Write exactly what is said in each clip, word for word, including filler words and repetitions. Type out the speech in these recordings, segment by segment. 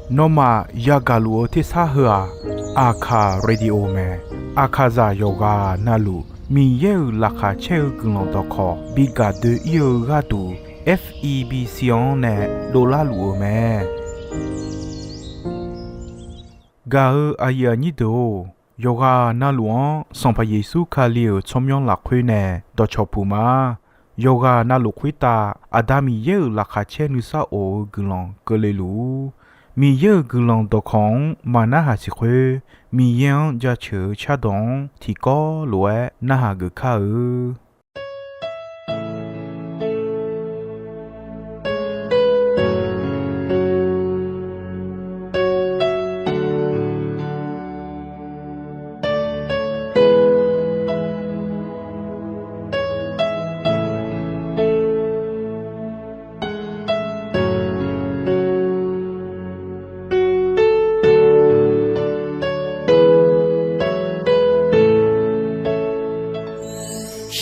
Nawmaf yagaq luf-eu tersar heu-aq, Aqkaq Radio mae. Aqkaqzaq yawqghaq navluf Miqyaer-euq laqkhaq caer-eu guiqlanq dawqkawq bi gaq doe-ir-eu gharduq, F E B C-anr nae dovlar luf-eu mae. Gaq-eu aqyuif aqnyir deuq-or, yawqghaq navluf-anr Sanqpaq Yeqsur Kali-euq tsawrmyanr lafkhoer nae dawqcawq puq ma. Yawqghaq navluf khoertav Aqda Miqyaer-euq laqkhaq caer nuisar of-eu guiqlanq keuvle luf-ur. Miqyaer-euq guiqlanq dawqkawq-anr maqnarhaq siq khoer, Miqyaer-anr jaceuq-eu cardawq-anr tiqkawv lof-aer narhaq geuf kar-eu.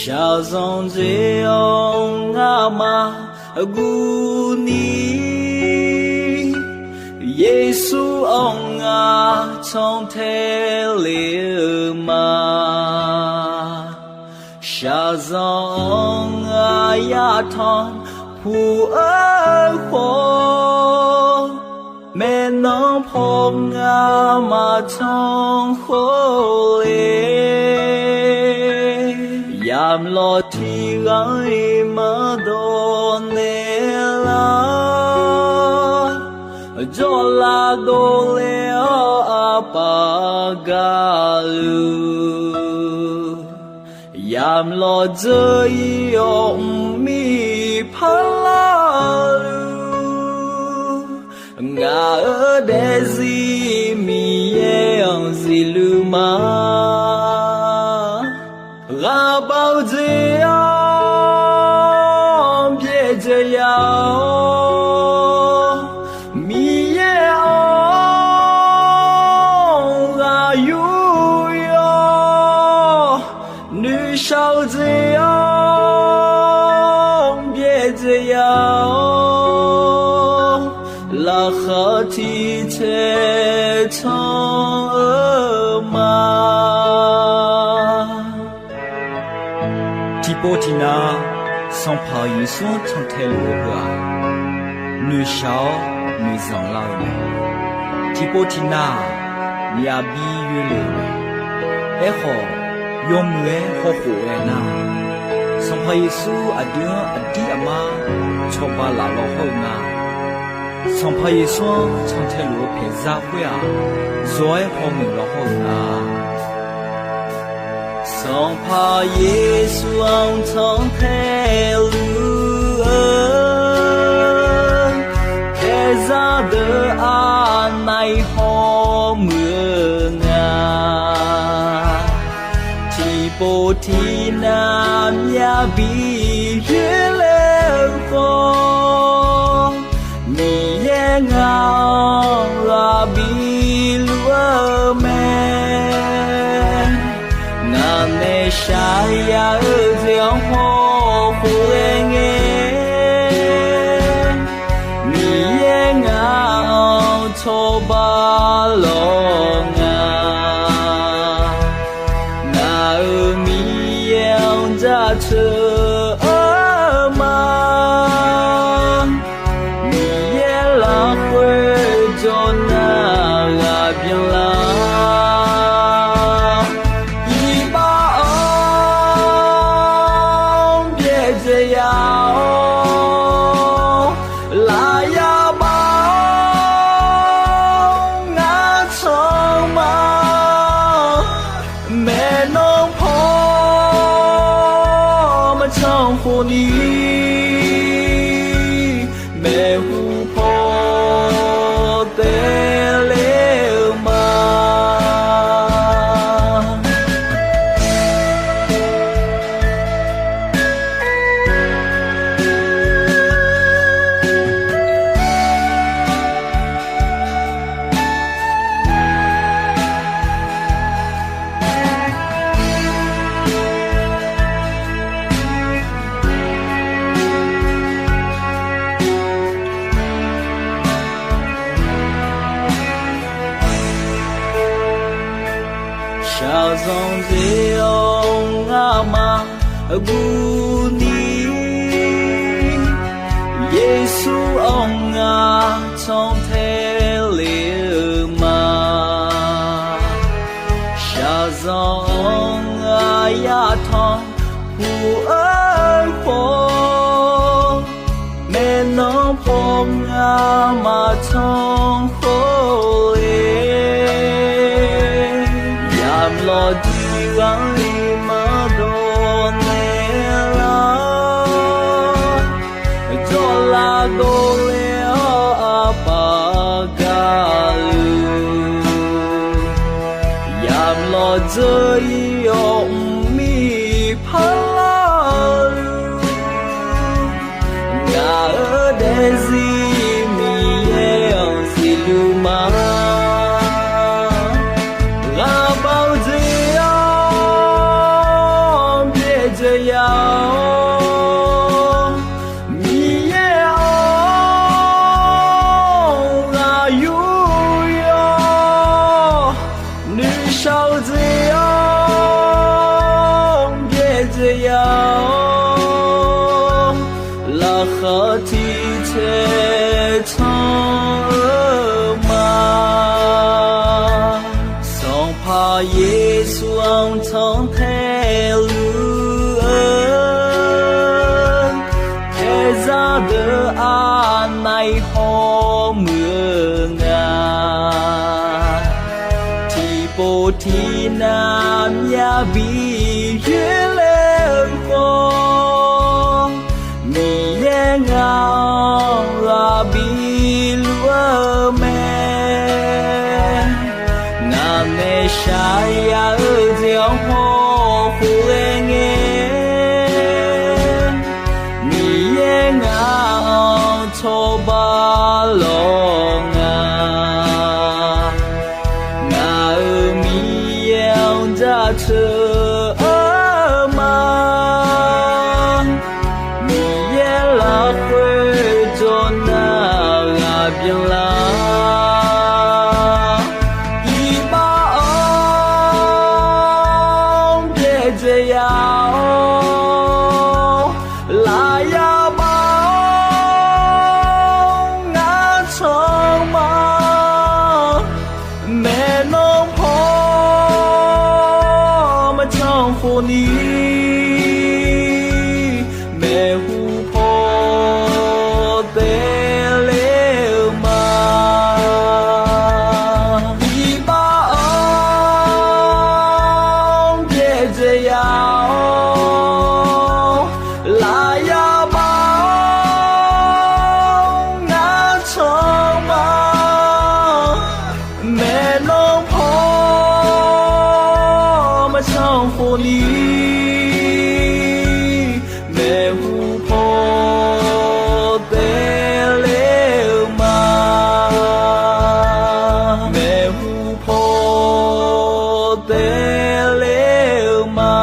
Shaqzanq dzae-awr ngamaf guvni, Yeqsur-anr ngar cantae le-eu ma. Shaqzanq-anr ngar yatanq puq-eu khawf, maeqnan paw ngar maqtanq khawf le. Yamlawq tiq ghaq-iq maqdawq naeqlar, jawrlav dovle-awr aqpaf gaqluf, yamlawq dzeur-ir-awr mqmir parlar-eu luf, ngaq-euq daefzir Miqyaer-anr zifluf ma. Ghaqbav-eu jeq-anr byaerdzae ya-awr, Miqyaer-anr ghaq yur-awr, noeqshaq-eu jeq-anr byaerdzae ya-awr, laqkhaq tiq taeq tanq-eu ma. Tiqpov tiqnav Sanqpaq Yeqsur-anr cantae luf-eu heu-aq, noeqshaq-awr noeqzanq lar-eu mae. Tiqpov tiqnav-aq, myavbi yoerle-euq mae. Aerkhawf, yawmuiq-aer hawkhof-aer nar, Sanqpaq Yeqsur aqdui-anr aqdir aqmar cawba laf law hawr-eu nga. Sanqpaq Yeqsur-anr cantae luf-eu paeqzar khoer-aq, zawq-aer hawmuiq law hawr-eu nga. Sanqpaq Yeqsur-anr cantae luf-eu paeqzar deuq aqnav-iq hawmuiq-eu nga. Tiqpov tiqnav myavbi yoerle-eu khawf, Miqyaer ngaq-anr ghaq biluf-eu mae. Ngaq nae shaqya-eu jeq-anr hawkhof-aer ngae, Miqyaer ngaq-anr cawba lawr nga. Ngaq-euq Miqyaer-anr jaceuq-eu ma. Miqyaer lafkhoer Zanqdzeq-awr ngamaf guvni, Yeqsur-anr ngar cantae le-eu ma. Shaqzanq-anr ngar yatanq puq-eu khawf, maeqnan paw ngar maqtanq khawf le, yamlawq diq ghaq-iq maqdawq naeq lar, jawrlav dovle-awr aqpaf gaq-eu, yamlawq dzeur-ir-awr mqmir parlar-eu, ngaq-euq daefzir Miqyaer-anr siqluf ma. Ghaqbav-eu jeq-anr byaerdzae ya-awr, Miqyaer-anr ghaq yur yawr, nuishar-eu jeq-anr byaerdzae ya-awr, laqkhaq tiq caev can-eu ma. Sanqpaq Yeqsur-anr cantae luf-eu, taerzar deuq aqnav-iq haw muiq-eu nga. Tiqpov tiqnav myavbi yoerle-eu khawf, Miqyaer ngaq-anr ghaq bi luf-eu mae. Ngaq nae shaqyaq yar-eu jeq-anr hawkhof ghae ngae, Miqyaer ngaq-anr cawba lawq nga. Ngaq-euq Miqyaer-anr jaceuq-eu ma. Miqyaer lafkhoer jawr nar ghaq byanlar, iqbax-anr byaerdzae ya-awr, lafyaq bax-awr ngar canq ma. Maeqnan paw maqcanq khofni, maeqhu paw taev ler-eu ma. Iqbax-anr byaerdzae ya-awr, lafyaq bax-awr ngar canq ma. Maeqnan paw maqcanq khofni, maeqhu paw taev ler-eu ma. Maeqhu paw taev ler-eu ma.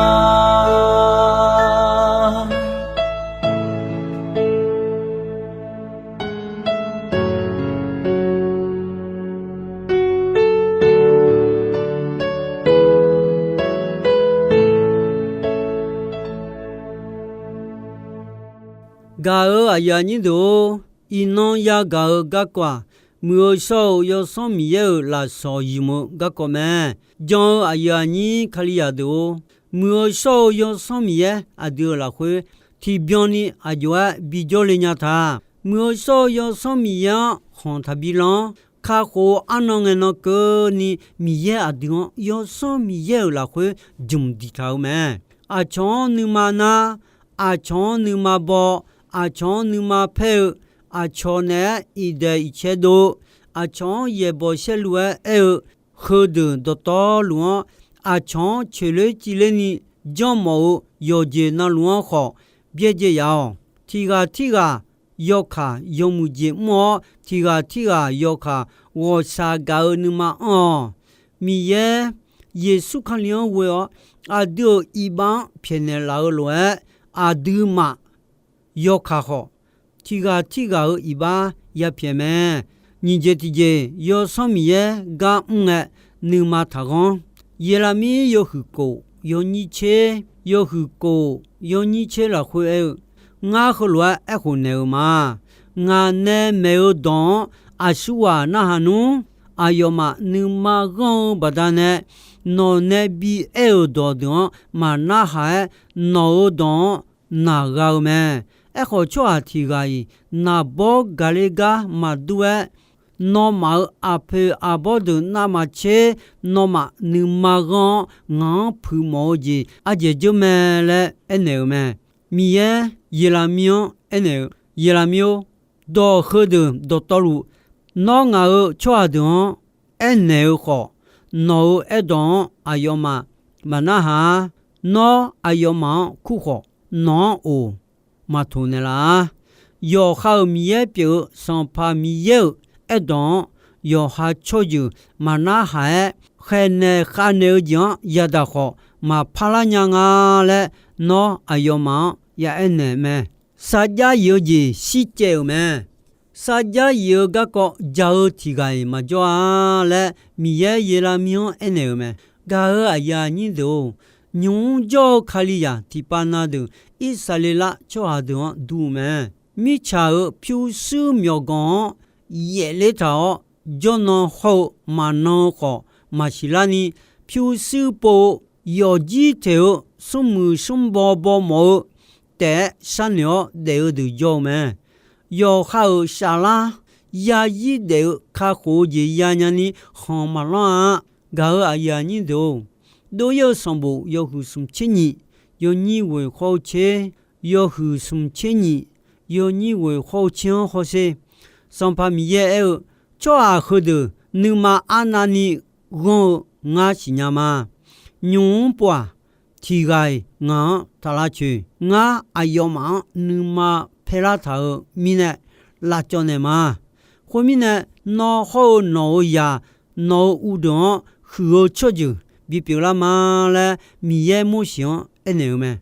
Gaq-euq aqyuif aqnyir deuq-or, iqnan yagaq-eu garkawv-aq, Muiq-eu shawr-eu Yawsanr Miqyaer-euq lafsawq ymq-eu garkawv mae. Jan-eu aqyuif aqnyir Kalizaq deuq-or, Muiq-eu shawr-eu Yawsanr Miqyaer aqdui-euq lafkhoer tiqbyan ni aqjox-aer bijawr le nya ta. Muiq-eu shawr-eu Yawsanr Miqyaer-anr khanq taqbi lan-awr, kakhof-eu arnan ngae nan keuvni Miqyaer aqdui-anr Yawsanr Miqyaer-euq lafkhoer jmq diqtaq-eu mae. Aqcawq-anr nuima nar, aqcawq-anr nuima baw, aqcawq-anr nuima paer-eu, aqcawq naeq-aer iqdaeq iqcae dov-eu, aqcawq-anr yaeqbawq saerlu-aer aer-eu, heudeuq dawqtawvluf-anr aqcawq-anr coeqler civler ni janrmawf-eu yawqjeq navluf-anr khawf byaerdzae yaf-awq. Tiq ghaq tirghaq yawkaq yawmuiq jeq mr-awr, tiq ghaq tirghaq yawkaq ghawqshaq gaq-eu nuima anr-awq. Miqyaer Yeqsur Kali-anr ghoe-awr aqdui-euq iqbax-anr pyaeqnaeq laf-eu lof-aer, aqduimaf yawkaq khawf, tiq ghaq tirghaq-euq iqbax yapyaeq mae. Nyiq jeq tiqjeq, Yawsanr Miqyaer gar mr ngae, nuima taqghanr. Yeqlaqmir yawhuiq kof yawnyir tser, yawhuiq kof yawnyir tser lafkhoer aer-eu, Ngar heulof-aer aerkhof naeq-eu ma. Ngaq nae maeq-eu dawq-anr aqsurghaq narhaq nmr. Aqyawfmaf nuima ghanr-eu baqdanae, nawq nae bi aer-euq dawqdeuq-anr maqnarhaq-aer, nawq-euq dawq-anr naqgha-eu mae. Aerkhawf, tsawrhaq tiq ghaq-iq naqbawr gaqler gar maqdur-aer, nawmaf-euq aqpoeq aqbawr deuq navmaqtser nawmaf nuima ghanr-awr, ngaq-anr puiq mawf-eu jeq ardzaeq dzeur mae laer aernaeq-euq mae. Miqyaer Yeqlaqmir-anr aernaeq-eu, Yeqlaqmir-or, dawq heudeuq dawqtawvluf, nawr ngaq-euq tsawrhaq deuq-anr aernaeq-eu khawf, nawq-euq aerdawq-anr aqyawfmaf maqnarhaq-ar. Nawr aqyawfmaf-anr kur khawf, nawq-anr oq maqtoq naeqlaf-ar. Yawqha-euq Miqyaer pyeuf-eu Sanqpaq Miqyaer-euq aerdawq-anr yawqha tsawrjeuq maqnarhaq-aer, khaeqnaeq khavnaeq-eu jeq-anr yadaq khawf maqpar lar nya nga laer, nawr aqyawfmaf-anr ya aernaeq mae. Sarjax yif-eu jeq shircaev-euq mae. Sarjax yif-eu garkawv jaq-eu tiq ghaq-iq maqjawr-a laer, Miqyaer Yeqlaqmir-anr aernaeq-euq mae. Gaq-euq aqyuif aqnyir deuq-or, nymq-mr jawr-eu Kalizaq tiqpav na deuq Irsaqleqlav tsawrhaq deuq-anr dur-eu mae. Mirtsaq-euq pyurshuir myawqganq-anr yaefler taq-awr, jawrnan hawr-eu maqnan-eu khawf maqsiq larni, pyurshuir pov-eu yawfjir taeq-eu smrmuiq smrbaw baw mawf-eu taef-aer sharnoeq-awr daef-eu deuq jawr-eu mae. Yawqha-euq saflar yazir daef-eu kakhof-eu jeq yanya ni khanq maqlanr-a. Gaq-euq aqyuif aqnyir deuq-or, Dov-ir-eu sanqbof yawhuiq smq tser nyiq, yawnyir ghoeq khawr-eu tser, yawhuiq smq tser nyiq, yawnyir ghoeq khawr-eu tser-anr hawsher. Sanqpaq Miqyaer aer-eu, Tsawrhaq heudeuq nuima arnavni ghanr-eu ngar siqnya ma. Nymq-mr pov-aq, tiq ghaq-iq ngaq-anr taq lavcoeq. Ngar aqyawfmaf-anr nuima paerlar taq-euq mirnae lavcawv naeq ma. Khoermirnae, nawr hawr-eu nawq-euq zaq, nawq-euq uvdeuq-anr huiq-eu tsawrjeuq bipyeuf lar ma laer, Miqyaer Morseq-anr aernaeq-eu mae.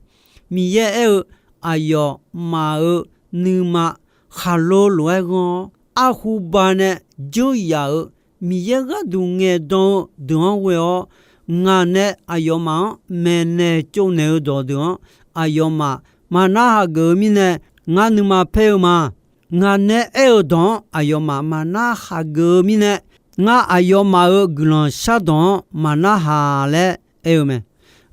Miqyaer aer-eu, Aqyawfmaf-euq nuima khaqlo lof-aer ghanr-awr, arhu ba nae dzeur yaf-euq Miqyaer gharduq ngaeqdan-eu deuq-anr ghoe-awr, ngaq nae aqyawfmaf-anr maeqnaeq tsovnaeq-eu dawqdeuq-anr aqyawfmaf maqnar hageuf-eu mirnae, ngar nuima paer-eu ma. Ngaq nae aer-eu dawq-anr aqyawfmaf maqnar hageuf-eu mirnae, ngar aqyawfmaf-euq guiqlanq shardawq-anr maqnar haq laer aer-eu mae.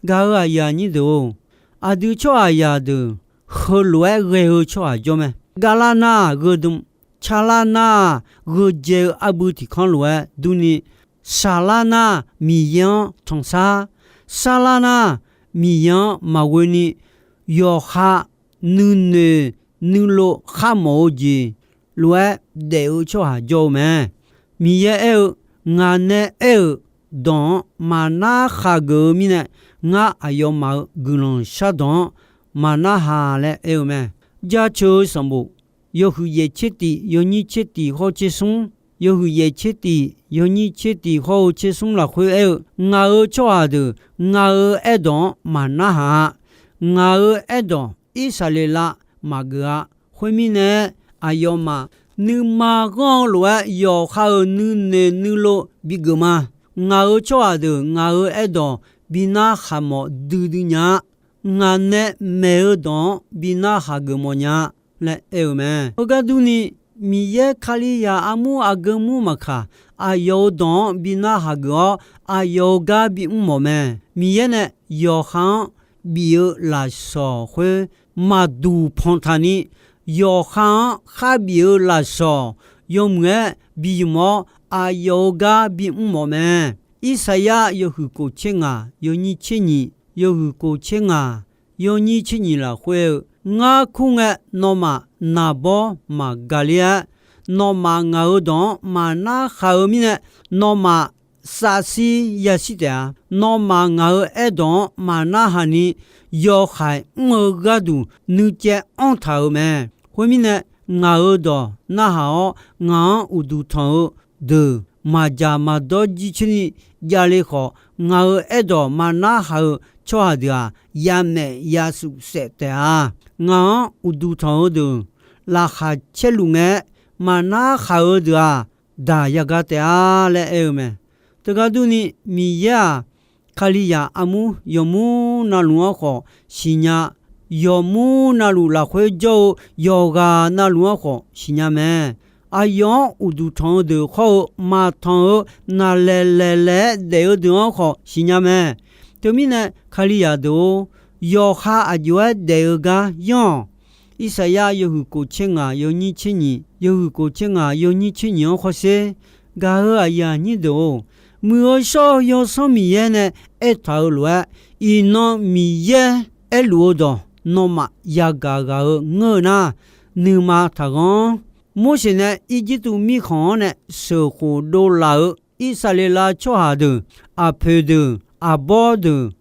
Gaq-euq aqyuif aqnyir deuq-or, aqdui tsawrhaqzaq deuq heulof-aer ghae-eu tsawrhaq jawr mae. Gaqlar nar-aq gheudm, calar nar-aq gheudzae-eu arbui tiq kanr lof-aer durni, shaqlar nar-aq Miqyaer-anr tanqsar, sarlar nar-aq Miqyaer-anr maqghoeni, yawqha nuinoeq nuilov kharmawf-eu jeq lof-aer daef-eu tsawrhaq jawr-eu mae. Miqyaer aer-eu, Ngaq nae aer-euq dawq-anr maqnar hageuf-eu mirnae, ngar aqyawfmaf-euq guiqlanq shardawq-anr maqnar haq laer aer-eu mae. Jaceuq-eu sanqbof yawhuiq yaef tser tif, yawnyir tser tif hawr-eu tser smr, yawhuiq yaef tser tif, yawnyir tser tif hawr-eu tser smr lafkhoer aer-eu, Ngaq-euq tsawrhaq deuq ngaq-euq aerdawq-anr maqnar haq-a. Ngaq-euq aerdawq Irsaqleqlav maqgeuf-a. Khoermirnae, aqyawfmaf nuima ghanr-eu lof-aer yawqha-euq nuinoeq nuilov bigeuf ma. Ngaq-euq tsawrhaq deuq ngaq-euq aerdawq bi nar khaqmawf duidui nya-a. Ngaq nae maeq-eu dawq-anr bi nar hageuf mawf nya-a laer aer-eu mae. Heugar durni, Miqyaer Kalizaq armur aqgeu mur maqkaq, aqyawf-euq dawq-anr bi nar hageuf-awr, aqyawf-euq gar bimr mawf mae. Miqyaer nae yawqha-anr bif-eu lafsawq khoer maqduq panq taq ni, yawqha-anr khar bif-eu lafsawq yawmuiq-aer bi ymq-awr, aqyawf-euq gar bimr mawf mae. Irsaqyar yawhuiq kof tser ngaq, yawnyir tser nyiq, yawhuiq kof tser ngaq, yawnyir tser nyiq lafkhoer-eu, Ngar kur ngae, nawmaf naqbawr maqgaq ler-aer, nawmaf ngaq-euq dawq-anr maqnar khaq-eu mirnae, nawmaf savshir yashir taef-a. Nawmaf ngaq-euq aerdawq-anr maqnar haq ni, yawhaiq mr-eu gharduq nuicaev anr taq-euq mae. Khoermirnae, ngaq-euq dawq narhaq-awr, ngaq-anr uqduq tanq-eu deuq maqdzaq maqdawr jircoer ni javle khawf, ngaq-euq aerdawq maqnar haq-eu tsawrhaq deuq-aq, yamaef yasuf saef taef-a. Ngaq-anr uqduq tanq-eu deuq laqkhaq caerluf ngae-aer, maqnar haq-eu deuq-aq, daq yaga taef-a laer aer-eu mae. Teugar durni, Miqyaer-aq, Kalizaq armur yawqmur navluf-anr khawf siqnya. Yawqmur navluf lafkhoer jawr-eu yawqghaq navluf-anr khawf siqnya mae. Aqyawf-anr uqduq tanq-eu deuq khawr-eu maqtanq-eu naqlaeq laeq laeq-aer daef-eu deuq-anr khawf siqnya mae. Teumirnae Kalizaq deuq-or, yawqha aqjox-aer daef-eu gar yanr-awq. Irsaqyar yawhuiq kof tser ngaq yawnyir tser nyiq, yawhuiq kof tser ngaq yawnyir tser nyiq-anr khawf sher. Gaq-euq aqyuif aqnyir deuq-or, Muiq-eu shawr-eu Yawsanr Miqyaer nae aertaq-euq lof-aer, iqnan Miqyaer aerluf-eu dawq nawmaf yagaq ghaq-eu ngeur-eu nar, nuima taqghanr. Morseq nae Irjirtuv mirkhanq-anr nae sheuqkhof dovlaf-eu Irsaqleqlav tsawrhaq deuq, aqpoeq deuq, aqbawr deuq,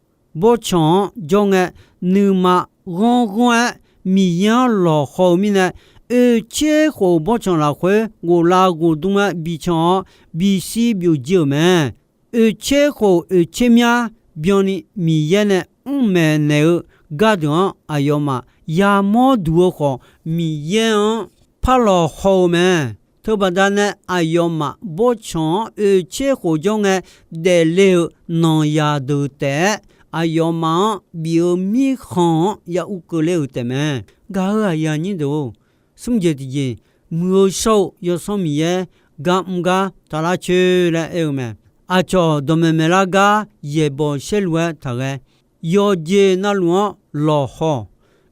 bawrtsanq-anr jawr ngae, nuima ghanr ghanr-aer Miqyaer-anr lawqhaw-eu mirnae, oeqtser khof bawrtsanq lafkhoer ghoflav ghofdmr-aer bican-awr, bishir byovjir-euq mae. Oeqtser khof oeqtser myar byanni Miqyaer nae mr maeqnaeq-eu gardeuq-anr aqyawfmaf yamawr duq-eu khawf, Miqyaer-anr par lawqhaw-eu mae. Teubaqda nae aqyawfmaf bawrtsanq-anr oeqtser khof jawr ngae daefle-euq nanqyaq deuq taef-aer, aqyawfmaf-anr bif-eu mirkhanq-anr ya urkeuv ler-euq taef mae. Gaq-euq aqyuif aqnyir deuq-or, smr jeq tiqjeq, Muiq-eu shawr-eu Yawsanr Miqyaer gar mr gar taq lar coer laer aer-eu mae. Aqcawq dawqmaeq maeqlar gar yaeqbawq saerlu-aer taqghae. Yawqjeq navluf-anr lawqhaw-awq.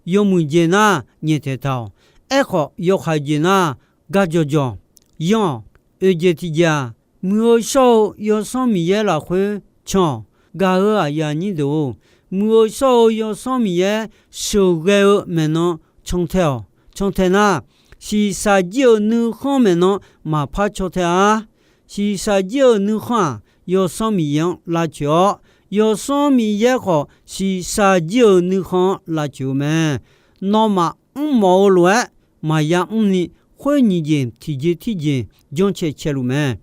Yawmuiq jeq nar nyaeftaeq taq-awq. Aerkhawf, yawkhav jeq nar gar jawjawq yanr-awq. Oeq jeq tiqjeq-aq, Muiq-eu shawr-eu Yawsanr Miqyaer lafkhoer can-awq. Gaq-euq aqyuif aqnyir deuq-or, Muiq-eu shawr-eu Yawsanr Miqyaer sheuqghae-eu maeqnan cantae-awq. Cantae nar, shiqshaq jir-euq nuikhanr maeqnan maqpar caw tae-a. Shiqshaq jir-euq nuikhanr-aq, Yawsanr Miqyaer-anr lavcoeq-awr, Yawsanr Miqyaer khawf shiqshaq jir-euq nuikhanr-anr lavcoeq-eu mae. Nawmaf mrmawf-eu lof-aer maqya mrni, khoer nyiq jeq tiqjeq tirjeq jancae caeluf mae.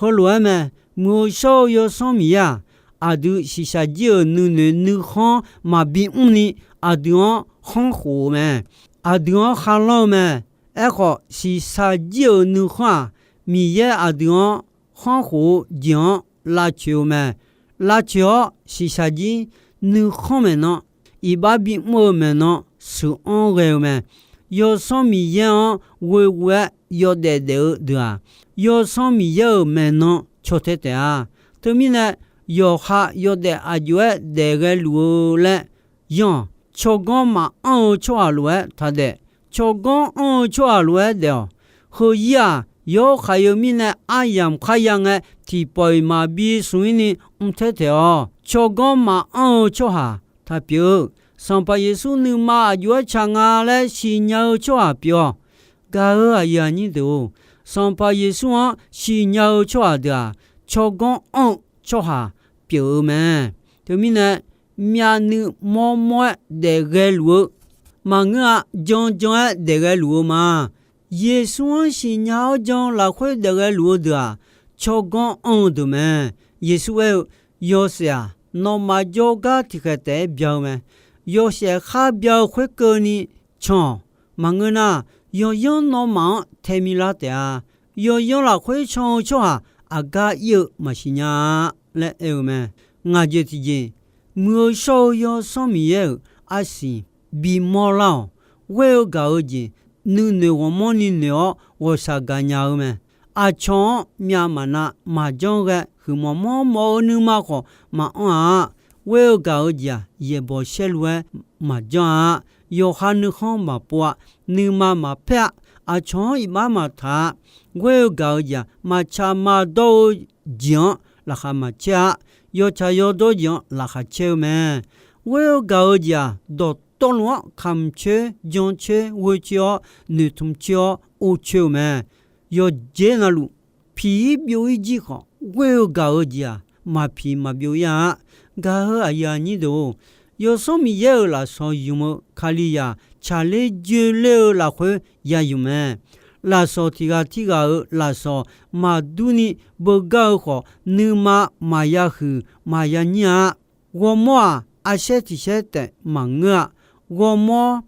Heulof-aer mae. Muiq-eu shawr-eu Yawsanr Miqyaer-aq, aqdui shiqshaq jir-euq nuinoeq nuikhanr maqbi mrni, aqdui-anr khanr khof-eu mae. Aqdui-anr kharlanr-eu mae. Aerkhawf, shiqshaq jir-euq nuikhanr-aq, Miqyaer aqdui-anr khanr khof-eu jeq-anr lavcoeq-eu mae. Lavcoeq-awr shiqshaq jir nuikhanr maeqnan, iqbax bimr-eu maeqnan sheuq-anr ghae-eu mae. Yawsanr Miqyaer-anr ghoeghoe-aer yawdaef daef-eu deuq-aq, Yawsanr Miqyaer-euq maeqnan caw tae taef-a. Teumirnae, yawqha yawdaef aqjox-aer daef ghae luf-eu laer yanr-awq. Tsawrganr maqanr-eu tsawrhaq lof-aer taqdaef. Tsawrganr anr-eu tsawrhaq lof-aer daef-awq. Heu-ir-aq, yawkhav-eu mirnae aryamq kharya ngae, tiqpawf-iq maqbi smq-ir ni mr taer taef-awq. Tsawrganr maqanr-eu tsawrhaq taq pyeuf-eu, Sanqpaq Yeqsur nuima aqjox-aer ca nga laer siqnya-eu tsawrhaq pyeuf-awq. Gaq-euq aqyuif aqnyir deuq-or, Sanqpaq Yeqsur-anr siqnya-eu tsawrhaq deuq-aq, tsawrganr anr-eu tsawrhaq pyeuf-eu mae. Teumirnae, myavnuiv mawrmawr-aer daef ghae luf-eu maqngeur-a. Janjan-aer daef ghae luf-eu ma. Yeqsur-anr siqnya-awr jan lafkhoer daef ghae luf-eu deuq-aq, tsawrganr anr-eu deuq mae. Yeqsur aer-eu, Yawshaef-aq, nawmaf jawrgar tiqkhaeq taef-aer bya-eu mae. Yawshaef khar bya-eu khoerkeuvni can-awq. Maqngeur nar, yawyanr nawmaf-anr tae milar taef-a. Yawyanr lafkhoer can-eu tsawrhaq aqgar ir-eu maqsiq nya-a laer aer-eu mae. Ngaq jeq tiqjeq, Muiq-eu shawr-eu Yawsanr Miqyaer-euq arsiq bimawr lar-awq. Ghoer-eu gaq-eu jeq nuinoeq ghawrmawr ni noeq-awr ghawqshaq gaqnya-eu mae. Aqcawq-anr myavmaqnav maqjanr ghae huiqmawf mawrmawf-eu nuima khawf maqanr-a. Ghoer-eu gaq-eu jeq-aq, yaeqbawq saerlu-aer maqjanr-a. Yawqha nuikhanr maqpov-a. Nuima maqpaer-a. Aqcawq-anr iqbax maqtaq-a. Ghoer-eu gaq-eu jeq-aq, maqtsaq maqdawr-eu jeq-anr laqkhaq maqcaer-a. Yawtsaq yawdawr jeq-anr laqkhaq caer-eu mae. Ghoer-eu gaq-eu jeq-aq, dawqtawvluf-anr kamq coer, jan coer, ghoe coer-awr, noeqtmq coer-awr, or coer-eu mae. Yawqjeq navluf, piq-ir byov-ir jir khawf, ghoer-eu gaq-eu jeq-aq, maqpiq maqbyov-ir-a. Gaq-eu aqyuif aqnyir deuq-or, Yawsanr Miqyaer-euq lafsawq ymq-eu Kalizaq tsaqler joeler-eu lafkhoer ya ymq mae. Lafsawq tiq ghaq tirghaq-euq lafsawq maqdur ni beugar-eu khawf, nuima maqya huiq maqya nyir-a. Ghawrmawr-aq, arsaer tiq saer taef maqngeur-a. Ghawrmawr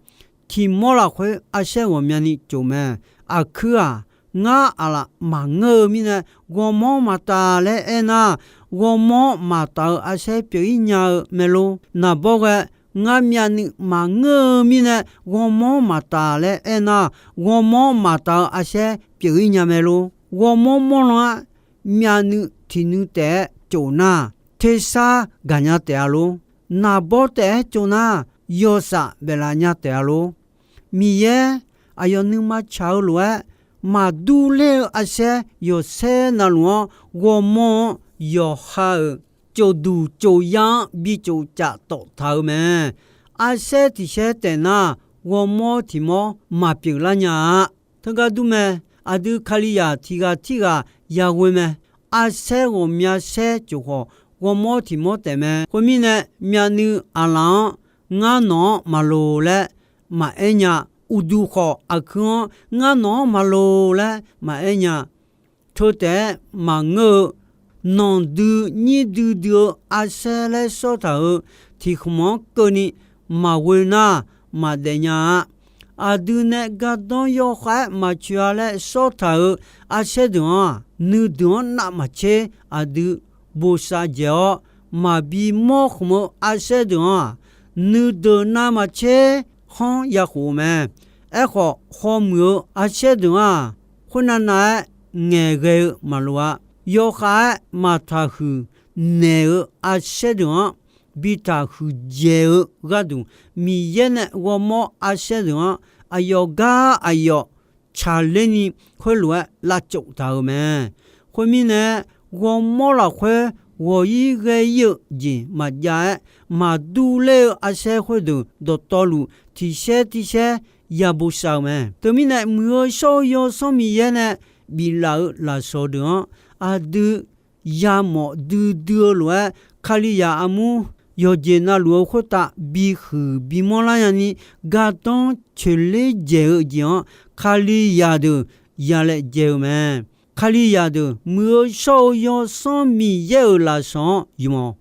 tiq mawr lafkhoer arsaer ghawqmyani tsof mae. Aqkuir-aq, ngar aqlaf maqngeur-eu mirnae ghawrmawr maqtaf laer aernar, ghawrmawr maqtaf-eu arsaer pyeuf-ir nya-eu mae lor. Naqbawr ghae, ngar myavnuiv maqngeur-eu mirnae ghawrmawr maqtaf laer aernar, ghawrmawr maqtaf-eu arsaer pyeuf-ir nya mae lor. Ghawrmawr mawr lan-ar, myavnuiv tiqnuiv taef-aer tsof nar, tersar gaqnya taef-a lor. Naqbawr taef-aer tsov nar, yawsaf baeflaf nya taef-a lor. Miqyaer aqyawf nuima tsaq-eu lof-aer, maqdur ler-eu arsaer yawqsaer navluf-anr ghawrmawr-anr yawqha-euq tsofduq tsofyar-anr bi tsofcaf tawf taq-eu mae. Arsaer tiq saer taef nar, ghawrmawr tiq mawr maqpyeuf lar nya-a. Teugar dur mae. Aqdui Kalizaq tiq ghaq tirghaq yaghoe mae. Arsaer ghawqmya saer tsof khawf, ghawrmawr tiq mawr taef mae. Khoermirnae, myavnuiv aqlaf-anr ngar nawq-anr maqloq laer maqaer nya. Uqduq khawf aqkuir-anr ngar nawq-anr maqloq laer maqaer nya. Teu taef-aer maqngeur-eu, nanqdui nyir duidui-eu arsaer laer sawr taq-euq tiq khmq-anr keuvni maqghoe nar, maqdaef nya-a. Aqdui nae gardanr yawkhav-aer maqtsoeq-a laer sawr taq-euq arsaer deuq-anr-aq, nuideuq-anr navmaqtser aqdui bosav dzaeq-awr, maqbi mawr khmq-eu arsaer deuq-anr-aq, nuideuq navmaqtser khanr yakhof-eu mae. Aerkhawf, khawr muiq-eu arsaer deuq-anr-aq, khoernav nav-aer ngaeqghae-eu maqloq-a. Yawkhav-aer maqtaqhuiq naeq-eu arsaer deuq-anr bi taqhuiq dzaeq-eu gharduq, Miqyaer nae ghawrmawr arsaer deuq-anr aqyawf gar aqyawf tsaqler ni khoerlof-aer lavtsof taq-euq mae. Khoermirnae, ghawrmawr lafkhoer ghawq-ir ghae-ir-eu jeq maqjav-aer, maqdur ler-eu arsaer khoerdeuq dawqtawvluf tiq saer tir saer ya bosav-euq mae. Teumirnae, Muiq-eu shawr-eu Yawsanr Miqyaer nae biflaf-euq lafsawq deuq-anr aqdui yamawf duidui-eu lof-aer, Kalizaq armur yawqjeq navluf-eu khoertav bihuiq bimawr lar nyani, gardanr coeqler dzaeq-eu jeq-anr Kalizaq deuq yalaejae-eu mae. Kalizaq deuq Muiq-eu shawr-eu Yawsanr Miqyaer-euq lafsawq-anr ymq-awq.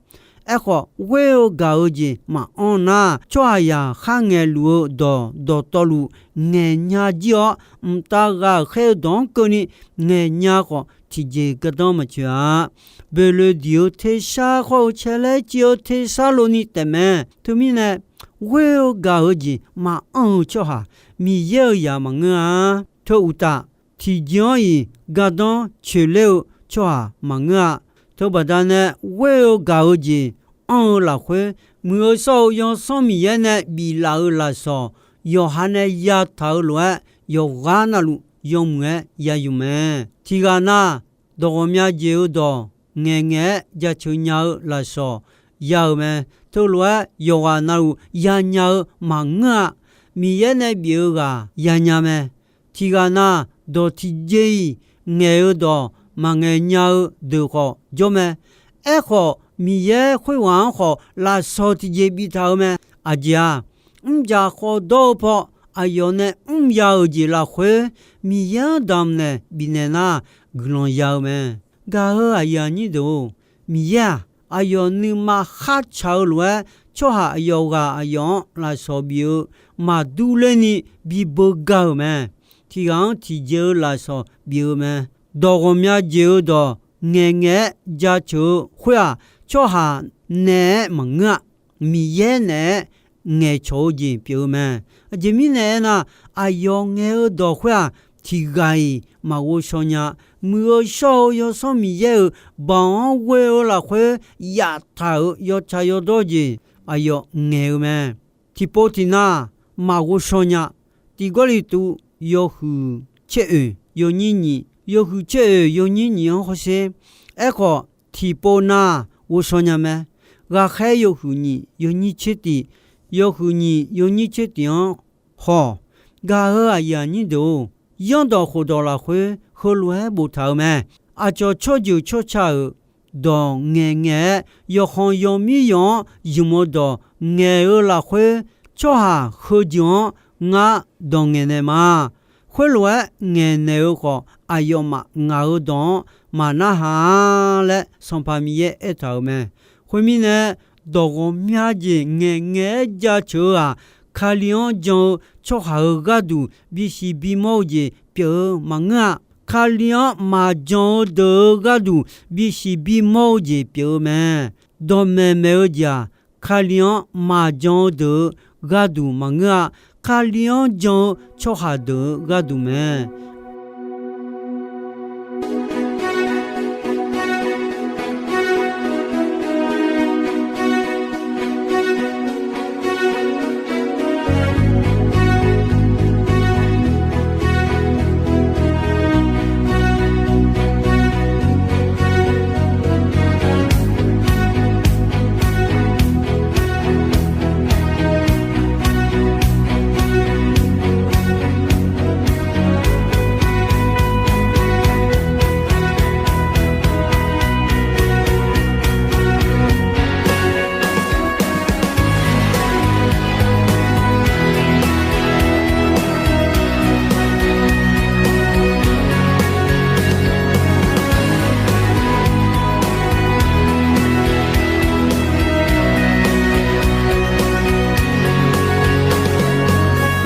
Aerkhawf, ghoer-eu gaq-eu jeq maqanr nar, tsawrhaqzaq kharngaeq luf-eu dawq dawqtawvluf ngaeqnya jir-awr, mqtav ghaqkhaer-eu dawq-anr keuvni ngaeqnya khawf, tiqjeq gardanr maqtsoeq-a. Boeqloeq diq-eu tersar khawr-eu caelaer civ-eu tersar lov ni taefmae. Teumirnae, ghoer-eu gaq-eu jeq maqanr-eu tsawrhaq Miqyaer-euq zaq maqngeur-a. Teu uqtaf, tiqjeq-anr-iq gardanr coeqler-eu tsawrhaq maqngeur-a. Teubaqda nae ghoer-eu gaq-eu jeq anr-eu lafkhoer, Muiq-eu shawr-eu Yawsanr Miqyaer nae biflaf-euq lafsawq yawqha nae yataq-eu lof-aer, yawqghaq navluf yawmuiq-aer ya ymq mae. Tiqghaq na, dawq ghawqmya jeq-eu dawq ngaeqngaeq-aer jaceuq nya-eu lafsawq ya-euq mae. Teulof-aer yawqghaq navluf yanya-eu maqngeur-a. Miqyaer nae bif-eu ghaq yanya mae. Tiqghaq na, dawq tiqjeq-iq ngaeq-eu dawq maqngaeq nya-eu deuq khawf jawr mae. Aerkhawf, Miqyaer khoerghaq-anr khawf lafsawq tiqjeq biftaq-eu mae. Aqjeq-aq, mrjaf khawf dawr-eu paw aqyawf nae mrya-euq jeq lafkhoer, Miqyaer-anr damqnaeq bifnaeq nar, guiqlanq ya-eu mae. Gaq-eu aqyuif aqnyir deuq-or, Miqyaer-aq, aqyawf nuima khartsaq-eu lof-aer, tsawrhaq yawqghaq aqyawf-anr lafsawq bif-eu maqdur ler ni bi beugar-euq mae. Tiqghaq-anr tiqjeq-eu lafsawq bif-eu mae. Dawq ghawqmya jeq-eu dawq ngaeqngaeq-aer jaceuq-eu khoer-aq, tsawrhaq naeq-aer maqngeur-a. Miqyaer naeq-aer ngaeqcawq-eu jeq pyeuf-eu mae. Aqjeq mirnae aernar, aqyawf ngaeq-eu dawq khoer-aq, tiqghaq-iq maqghovshaw nya. Muiq-eu shawr-eu Yawsanr Miqyaer-euq baoq-anr ghoe-eu lafkhoer yaftaq-euq yawtsaq yawdawr jeq aqyawf ngaeq-eu mae. Tiqpov tiqnav maqghovshaw nya. Tiq Gawrliqtu yawhuiq tser oeq yawnyir nyiq, yawhuiq tser oeq yawnyir nyiq-anr hawsher. Aerkhawf, tiqpov nar ghovshaw nya mae. Ghaqkhaer yawhuiq nyiq yawnyir tser tiq, yawhuiq nyiq yawnyir tser tiq-anr haw. Gaq-eu aqyuif aqnyir deuq-or, zanrdawq khofdawq lafkhoer heulof-aer boftaq-euq mae. Aqcawq tsawrjeuq tsawrca-euq dawq ngaeqngaeq-aer, yawqkhanq yawmir yawq-anr zmq-eu dawq ngaeq-eu lafkhoer, tsawrhaq heujeuq-anr ngar dawq ngaeqnaeq ma. Khoerlof-aer ngaeqnaeq-eu khawf, aqyawfmaf ngaq-euq dawq-anr maqnarhaq-a laer Sanqpaq Miqyaer aertaq-euq mae. Khoermirnae, dawq ghawqmya jeq ngaeqngaeq-aer jaceuq-eu-aq, Kali-anr jan-eu tsawrhaq-euq gharduq bisiq bimawr-eu jeq pyeuf-eu maqngeur-a. Kali-anr maqjan-eu deuq-euq gharduq bisiq bimawr-eu jeq pyeuf-eu mae. Dawqmaeq maeq-eu jeq-aq, Kali-anr maqjan-eu deuq-euq gharduq maqngeur-a. Kali-anr jan-eu tsawrhaq deuq-euq gharduq mae.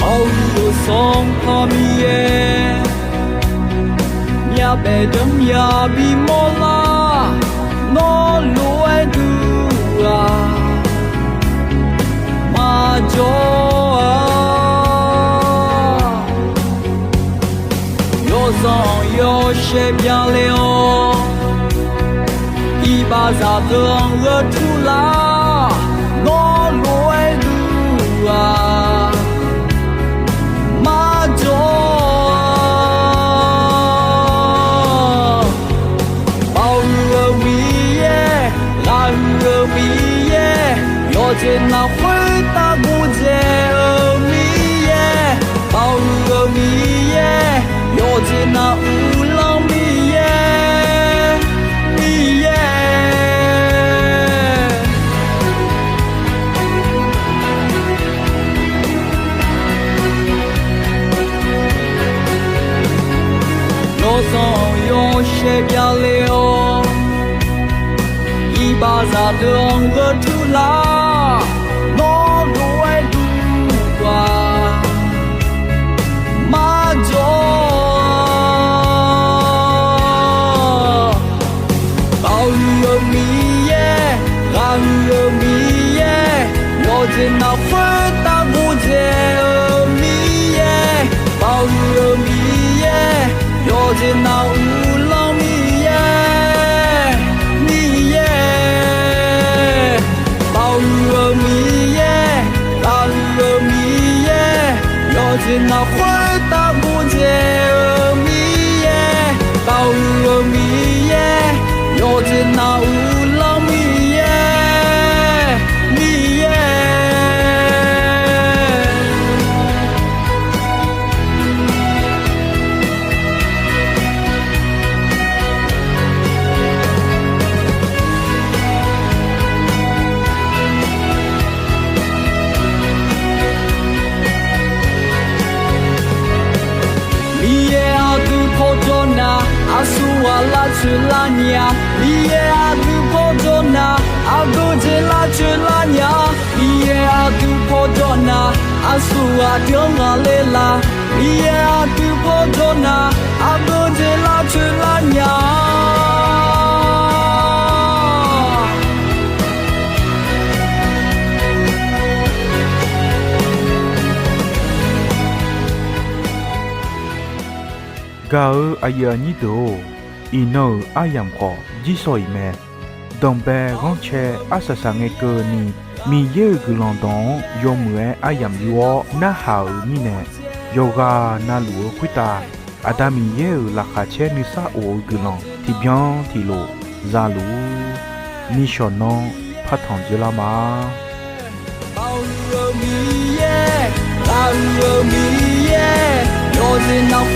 Arhu-euq Sanqpaq Miqyaer, myavbaef deuq-anr ya bimawr lar. Nawr lof-aer duq-aq, maqjawr-a. Yawzanq yawshaef byanle-awr, iqbaxzaq deuq-anr gheurtur lar. Nawr lof-aer duq-aq, maqjawr-a. Baoq huiq-eu Miqyaer, ghaq huiq-eu Miqyaer, yawqjeq navluf khoertav gordzae-eu Miqyaer. Baoq huiq-eu Miqyaer, yawqjeq navluf uvlanr Miqyaer, Miqyaer. Yawzanq yawshaef byanle-awr, iqbaxzaq deuq-anr gheurtur lar. Nawr lof-aer duq-aq, maqjawr-a. Baoq huiq-eu Miqyaer, ghaq huiq-eu Miqyaer, yawqjeq navluf khoertav gordzae-eu Miqyaer. Baoq huiq-eu Miqyaer, yawqjeq navluf uvlanr Miqyaer, Miqyaer. Baoq huiq-eu Miqyaer, ghaq huiq-eu Miqyaer, yawqjeq navluf khoertav gordzae-eu Miqyaer. Baoq huiq-eu Miqyaer, yawqjeq navluf uvlanr Miqyaer, Miqyaer. Miqyaer aqdui pawjawr nar, aqsurghaq lavcoeq lar nya. Miqyaer aqdui pawjawr nar, aqgeujeq lavcoeq lar nya. Miqyaer aqdui pawjawr nar, aqsurghaq deuq-anr ghaqler lar. Miqyaer aqdui pawjawr nar, aqgeujeq lavcoeq lar nya. Gaq-eu aqyuif aqnyir deuq-or, iqnan-euq aryamq khawf jirsawq iq mae. Danqbae ghanrcae arsaq saq ngae keuvni, Miqyaer-euq guiqlanq dawq-anr yawmuiq-aer aryamq yur-awr narhaq-euq mirnae, yawqghaq navluf-eu khoertav Aqda Miqyaer-euq laqkhaq caer nuisar of-eu guiqlanq tiqbyan tiqlof za luf-ur. Nishawq nanr partanq dzeurlar ma. Baoq huiq-eu Miqyaer, ghaq huiq-eu Miqyaer, yawqjeq navluf